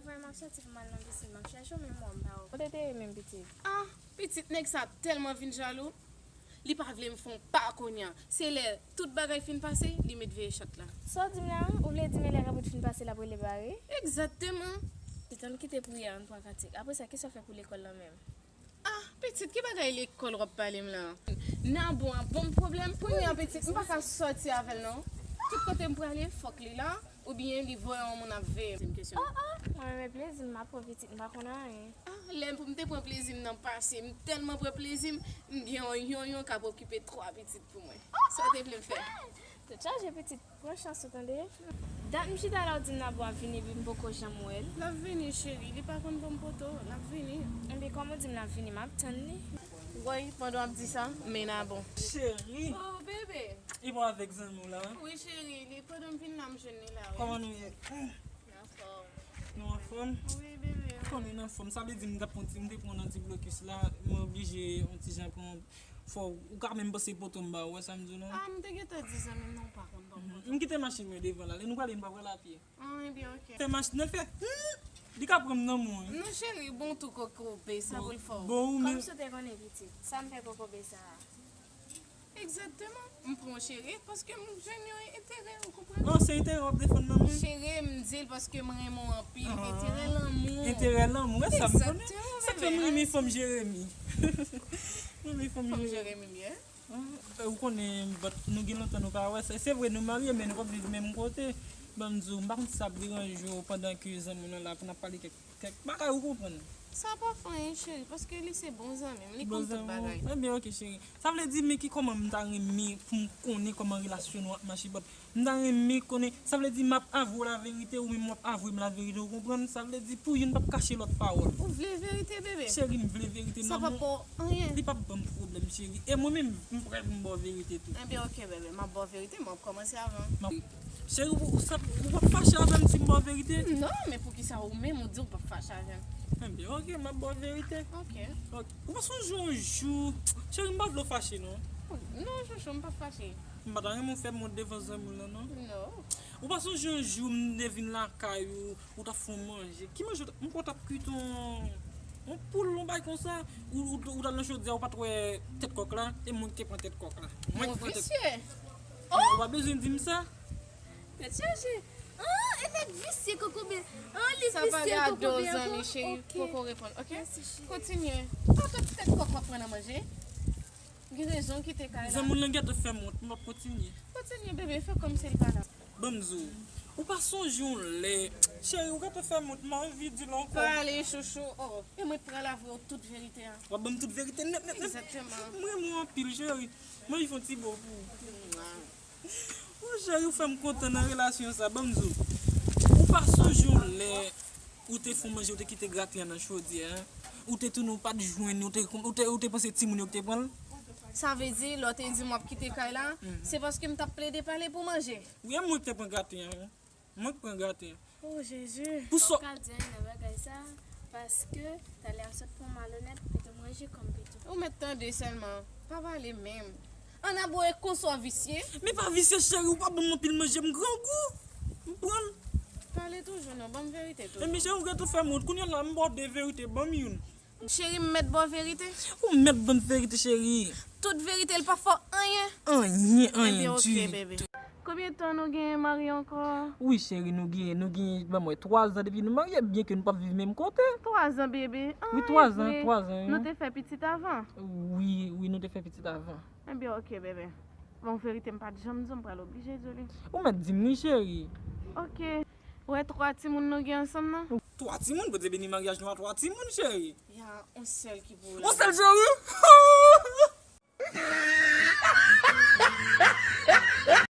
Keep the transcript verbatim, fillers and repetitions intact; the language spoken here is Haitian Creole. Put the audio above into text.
Vrè, m ap sòti pou m al nan pisin, m ap chèche w, men m wè w, m pa wè w. Kote w te ye menm, pitit? Ah, pitit, nèg sa tèlman vin jalou. Li pa vle m fè yon pa kounye a. Se lè tout bagay fin pase, li met veye chat la. Sa w di m la? Ou vle di m e lè rabòt fin pase, l ap rele bare? Egzakteman. Pitit, ann kite priyè, ann pran kantik. Apre sa, kisa w fè pou lekòl lan menm? Ah, pitit, ki bagay lekòl w ap pale m la? Nabou a ban m pwoblèm. Kounye a, pitit, m pa ka sòti avè l non. Tout kote m prale, fòk li la. Oubyen li voye yon moun ap veye m? Se yon kesyon. Oh, oh, mwen renmen plezi m, m ap pran pitit, m pa konn anyen. Ah, lè pou m te pran plezi m nan pase, m tèlman pran plezi m, m gen yon yonyon k ap okipe twa pitit pou mwen. Sa w te vle m fè? Tèt chaje, pitit, pran chans ou tande. Dat m chita la, w di m Nabou ap vini, epi m poko janm wè l. L ap vini, cheri, li pa konn ban m poto, l ap vini. Ebyen, kòm ou di m l ap vini, m ap tann li. Woy, pandan w ap di sa, men Nabou. Cheri! Oh, bebe! E pa avèk zanmi w la? Wi, cheri, li pandan m vin la, m jwenn li la, wi. Kòman nou ye? Anfòm. Nou anfòm? Wi, bebe. Konnen n anfòm. Sa vle di m t ap pran ti, m te pran nan ti blokis la, mwen oblije yon ti jan pran. Fò ou ka menm pase poto m ba ou, wè sa m di w non? Ah, m te gentan di zanmi m nan ou pa konn ban m poto. M kite machin mwen devan la, lè nou prale, nou pa prale a pye. Ah, ebyen, ok. Fè machin nan fè, hmm, li ka pran m nan men w. Non, cheri, bon tou kokobe, sa pou l fè w. Bon, ou menm. Kòmsi w te konnen, pitit, sa m fè kokobe sa a? Egzakteman. M pran w cheri paske m jwenn yon enterè, ou konprann? Oh, se enterè w ap defann nan mwen? Cheri, m di l paske m renmen w anpil. Ah. Enterè lanmou. Enterè lanmou, wè sa m konnen. Egzakteman, bebe. Sa k fè m renmen fanm Jeremi. M renmen fanm Jeremi. Fanm Jeremi byen. Ah, ou konnen, but nou gen lontan nou pa wè. Se, se vre, nou marye, men nou p ap viv menm kote. Ban m di w, m pa konn si sa ap deranje w pandan ke zanmi w lan la pou n ap pale kèk Kèk bagay ou konprann. Sa pa fè anyen, cheri, paske li se bon zanmi m, li konn tout bagay. Bon zanmi w. Ebyen, ok, cheri. Sa vle di, men ki kòman m ta renmen pou m konnen kòman relasyon nou ap mache, but m ta renmen konnen, sa vle di, m ap avwe w laverite, ou menm w ap avwe m laverite, ou konprann? Sa vle di, pou youn p ap kache lòt pawòl. Ou vle verite, bebe? Cheri, m vle verite, non. Sa p ap ba w anyen. Li p ap ban m pwoblèm, cheri. E mwen menm, m prè pou m ba w verite tou. Ebyen, ok, bebe, m ap ba w verite, m ap kòmanse avan. M ap Cheri, ou, ou sa, ou p ap fache avè m si m ba w verite? Non, men poukisa ou menm ou di ou p ap fache avè m? Ebyen, ok, m ap ba w verite. Ok. Ok. Ou pa sonje yon jou, cheri, m pa vle w fache, non. Non, chouchou, m p ap fache. M pa ta renmen w fè m wont devan zanmi w lan, non. Non. Ou pa sonje yon jou m te vin lakay ou, ou t ap fè w manje. Ki manje ou t ap, m kwè w t ap kwit yon, yon poul, yon bagay konsa. Ou, ou, ou t al nan chodyè, ou pa t wè tèt kòk la, e mwen ki te pran tèt kòk la. Mwen ki pran tèt. Yon visye. Ou pa bezwen di m sa. Tèt chaje. Ah, e nèg visye kokobe. Ah, li visye kokobe ankò. Sa pa gade w, zanmi cheri, poko reponn, ok? Mèsi, cheri. Kontinye. Pa tout tèt kòk w ap pran nan manje. Gen rezon w kite kay la. Zanmi w lan gentan fè m wont, m ap kontinye. Kontinye, bebe, fè kòmsi l pa la. Ban m di w, ou pa sonje yon lè, cheri, ou gentan fè m wont, m anvi di l ankò. Pale, chouchou. Oh, e mwen t pral avwe w tout verite a. W ap ban m tout verite nèt, nèt, nèt. Egzakteman. M renmen w anpil, cheri. M anvi fè yon ti bo pou ou. Mwa. Mon cheri, ou fè m kontan nan relasyon sa, ban m di w. Ou pa sonje yon lè ou te fè w manje, ou te kite graten an nan chodyè a? Ou te tounen, ou pa t jwenn, ou te, ou te, ou te panse timoun yo ki te pran l? Sa vle di, lè w te di m w ap kite kay la, se paske m t ap plede pale pou manje? Wi, e mwen ki te pran graten an, wi. Mwen k pran graten. Oh, Jezi. Pou sa. Ou ka di anyen nan bagay sa, paske talè a sot pou malonèt, pito m ranje kò m pito. Ou mèt tande sèlman, pa pale menm. Ann ap wè konsa w visye. Men pa visye, cheri, ou pa ban m anpil manje, m grangou. M pran l. Pale toujou non, ban m verite toujou. Ebyen, cheri, ou gentan fè m wont, kounye a la, m ba w de verite, ban m youn. Cheri, m mèt ba w verite? Ou mèt ban m verite, cheri. Tout verite, l pa fè w anyen? Anyen, anyen ditou. Ebyen, ok, bebe. Konbyen tan nou genyen marye ankò? Wi, cheri, nou genyen, nou genyen, ban mwen, twa zan depi nou marye, byenke nou p ap viv menm kote. Twa zan, bebe? Wi, twa zan, twa zan, wi. Nou te fè pitit avan? Wi, wi, nou te fè pitit avan. Ebyen, ok, bebe. Bon, verite, m pa t janm di w, m pral oblije di w li. Ou mèt di m li, cheri. Ok. Ou wè twa timoun nou gen ansanm nan? Twa timoun? Bondye beni maryaj nou a twa timoun, cheri. Y a yon sèl ki pou ou la. Yon sèl, cheri?